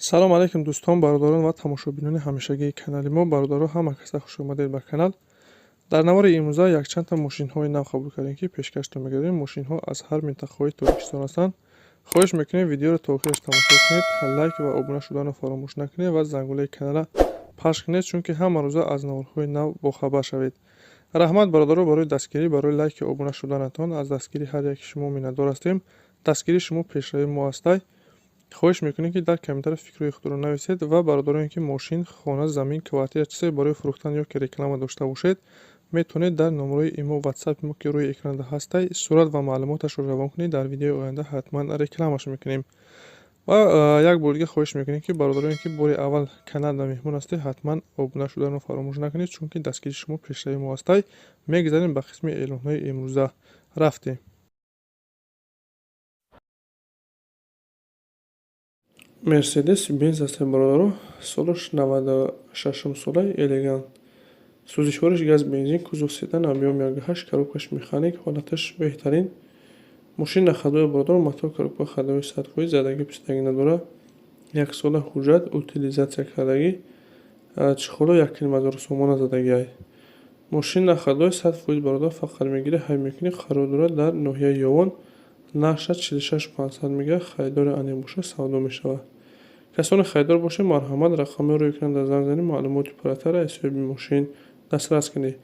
Салом алейкум, дӯстон, бародарон ва тамошобинони ҳамешагии канали мо. Бародаро, ҳама каса хуш омадед ба канал. Дар навори имрӯза якчандта мошинҳои нав қабул кардем, ки пешкаштон мегардем. Мошинҳо аз ҳар минтақаҳои Тоҷикистон ҳастанд. Хоҳиш мекунем, видеоро то охираш тамошо кунед, лайк ва обуна шуданро фаромӯш накунед ва зангулаи каналра пахш кунед, чунки ҳама рӯза аз наворҳои нав бохабар шавед. Раҳмат, бародаро, барои дастгирӣ, барои лайки обуна шуданатон. Аз дастгирии ҳар яки шумо миннатдор ҳастем. Дастгирии шумо пешравии мо ҳастай. Хоҳиш мекунем, ки дар комментария фикрҳои худро нависед ва бародароне, ки мошин, хона, замин, квартира, чизе барои фурӯхтан ё ки реклама дошта бошед, метавонед дар номерои имо, ватсапи мо, ки рӯи экранда ҳастай, сурат ва маълумоташро равон кунед. Дар видеои оянда ҳатман рекламаш мекунем. Ва як бор дига хоҳиш мекунем, ки бародароне, ки бори аввал каналда меҳмон ҳастед, ҳатман обуна шуданро фаромӯш накунед, чунки дастгирии шумо пешравии мо ҳастай. Мегузарем ба қисми эълонҳои имрӯза. Рафтем. Мерседес Бенз ҳастем, бародаро, солаш 96-ум солаи, элегант, сӯзишвориш газ, бензин, кузов седан, объём 1,8, коробкаш механик, ҳолаташ беҳтарин. Мошин на ходовой, бародаро, мотор, коробка ходовой 100%, задагӣ пистагӣ надорад. Яксола ҳуҷҷат, утилизатсия кардагӣ, чехоло 1,5 ҳазор сомона задагиай. Мошин на ходовой 100%, бародар, фақат мегирӣ, ҳай мекунӣ. Қарор дорад дар ноҳияи Ёвон, нархша 46 500 мегирад. Харидори аниқ бошад, савдо мешавад. Касоне харидор бошед, марҳамат, рақамҳои рӯи экранда занг занед, маълумоти пурратарро аз ҳисоби мошин дастрас кунед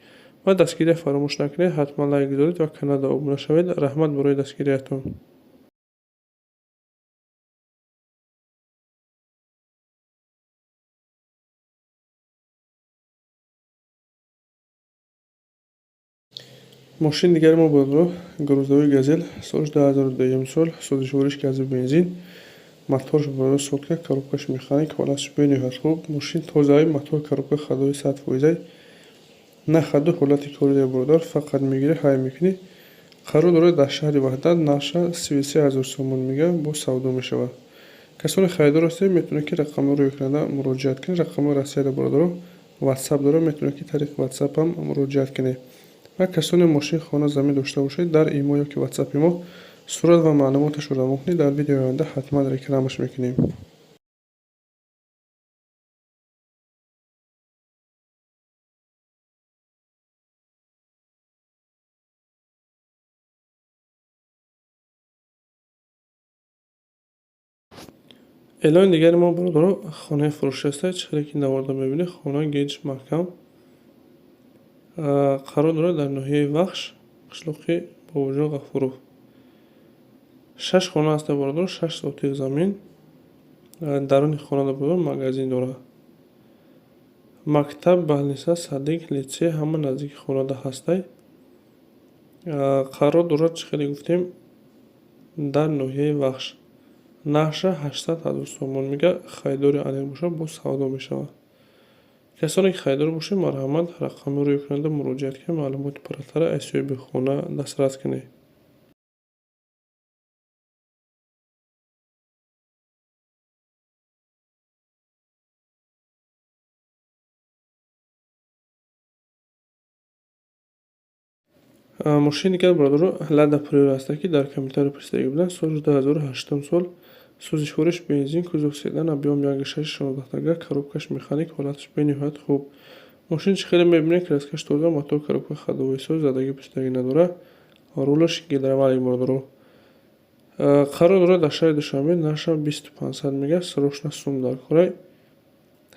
ва дастгирия фаромӯш накунед. Ҳатман лайк гузоред ва каналда обуна шавед. Раҳмат барои дастгириятон. Мошини дигари мо, бародаро, грузовой Газел, соли 2002 сол, сӯзишвориш газу бензин, моторш, бародаро, сотка, коробкаш механик, ҳолаташ бениҳоят хуб. Мошин тозаи, мотор, коробка ходовой 100%-ай, на ходу, ҳолати кори, бародар, фақат мегирӣ, ҳай мекунӣ. Қарор дорад дар шаҳри Ваҳдат, нархша 33 000 сомон мегӯяд, боз савдо мешавад. Касоне харидор ҳастед, метавонед, ки рақамҳои рӯи экранда муроҷиат кунед. Рақамҳои Россияда, бародаро, ватсап дорад, метавонед, ки тариқи ватсапам муроҷиат кунед. Ва касоне мошин, хона, замин дошта бошед, дар имо ё ки ватсапи мо сурат ва маълумоташро равон кунед. Дар видеои оянда ҳатман рекламаш мекунем. Эълони дигари мо, бародаро, хонаи фурӯшӣ ҳастад. Чӣ хеле ки наворда мебинед, хона геҷ маҳкам, қарор дорад дар ноҳияи Вахш, қишлоқи Бобоҷон Ғафуров. Шаш хона ҳастад, бародаро, 6 сотих замин. Даруни хонада, бародаро, магазин дорад. Мактаб, больница, садик, литсей ҳама наздики хонада ҳастай. Қарор дорад, чӣ хеле гуфтем, дар ноҳияи Вахш, нархша 800 000 сомон мегӯяд. Харидори аниқ бошад, боз савдо мешавад. Касоне ки харидор бошед, марҳамат, рақамҳои рӯи экранда муроҷиат кунед, маълумоти пурратарро аз ҳисоби хона дастрас кунед. Мошини дигар, бародаро, Лада Приора ҳастад, ки дар комментария пурсидагӣ буданд. Соли 2008 сол, сӯзишвориш бензин, кузов седан, объём 1,6, 16 тага, коробкаш механик, ҳолаташ бениҳоят хуб. Мошин, чӣ хеле мебинед, краскаш тоза, мотор, коробка ходовой соз, задагӣ пистагӣ надорад, рулаш гидравлик, бародаро. Қарор дорад дар шаҳри Душанбе, нархша 20 500 мегӯяд. Срочно сум дар корай.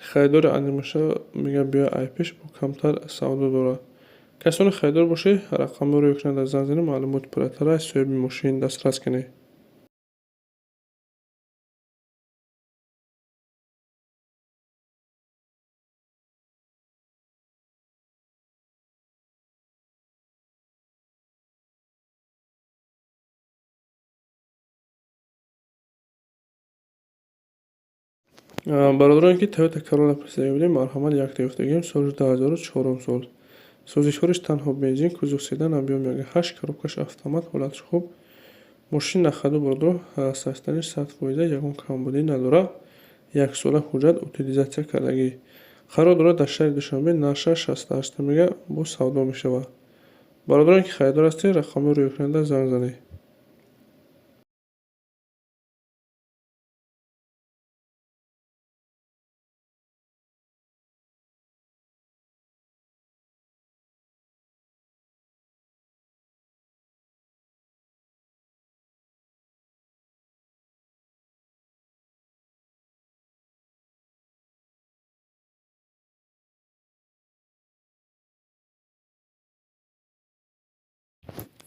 Харидори аниқ мешавад, мегӯяд, биё ай пеш, бо камтар савдо дорад. Касоне харидор бошед, рақамҳои рӯи экранда занг занед, маълумоти пурратарро аз соҳиби мошин дастрас кунед. Бародароне, ки Тойота Королла пурсида будем, марҳамат, якта ёфтагием, соли 2004 сол, сӯзишвориш танҳо бензин, кузов седан, объём 1,8, коробкаш автомат, ҳолаташ хуб. Мошин на ходу, бародаро, состояниш 100%, ягон камбудӣ надорад. Яксола ҳуҷҷат, утилизатсия кардагӣ. Қарор дорад дар шаҳри Душанбе, нархша 68 мегӯяд, боз савдо мешавад. Бародароне, ки харидор ҳастед, рақамҳои рӯи экранда занг занед.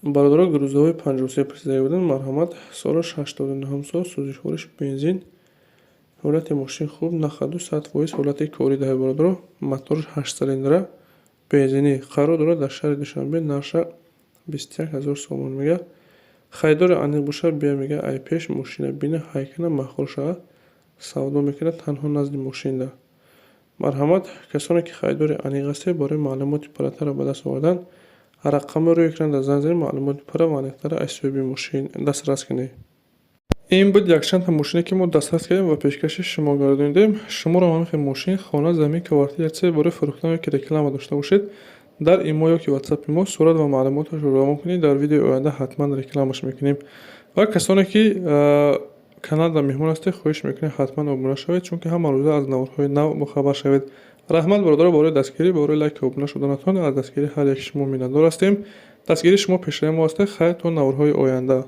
Бародаро, грузовой 53 присидаги буданд, марҳамат. Солаш 89-ум сол, сӯзишвориш бензин, ҳолати мошин хуб, нахаду 100% ҳолати корӣ даҳед, бародаро. Мотораш ҳаштсилиндра, бензинӣ, қарор дорад дар шаҳри Душанбе. Нарша 21 000 сомон мега. Харидори аниқ бошад, бия, мега, ай пеш мошина бина, ҳай кана, маъқул шавад, савдо мекунад танҳо назди мошинда. Марҳамат, касоне ки харидори аниқ ҳастед, барои маълумоти пурратарро ба даст овардан рақамҳои рӯи экран занг занед, маълумоти пурра ва аниқтарро аз соҳиби мошин дастрас кунед. Ин буд якчандта мошине, ки мо дастрас кардем ва пешкаши шумо гардонидем. Шуморо ҳамин хел мошин, хона, замин, квартира, чизе барои фурӯхтан ё ки реклама дошта бошед, дар имо ё ки ватсапи мо сурат ва маълумоташро равон кунед, дар видеои оянда ҳатман рекламаш мекунем. Ва касоне ки каналда меҳмон ҳастед, хоҳиш мекунем, ҳатман обуна шавед, чунки ҳама рӯза аз наворҳои нав бохабар шавед. Раҳмат, бародаро, барои дастгирӣ, барои лайку обуна шуданатон. Аз дастгирии ҳар яки шумо миннатдор ҳастем. Дастгирии шумо пешраи мо ҳастед. Хайр, то наворҳои оянда.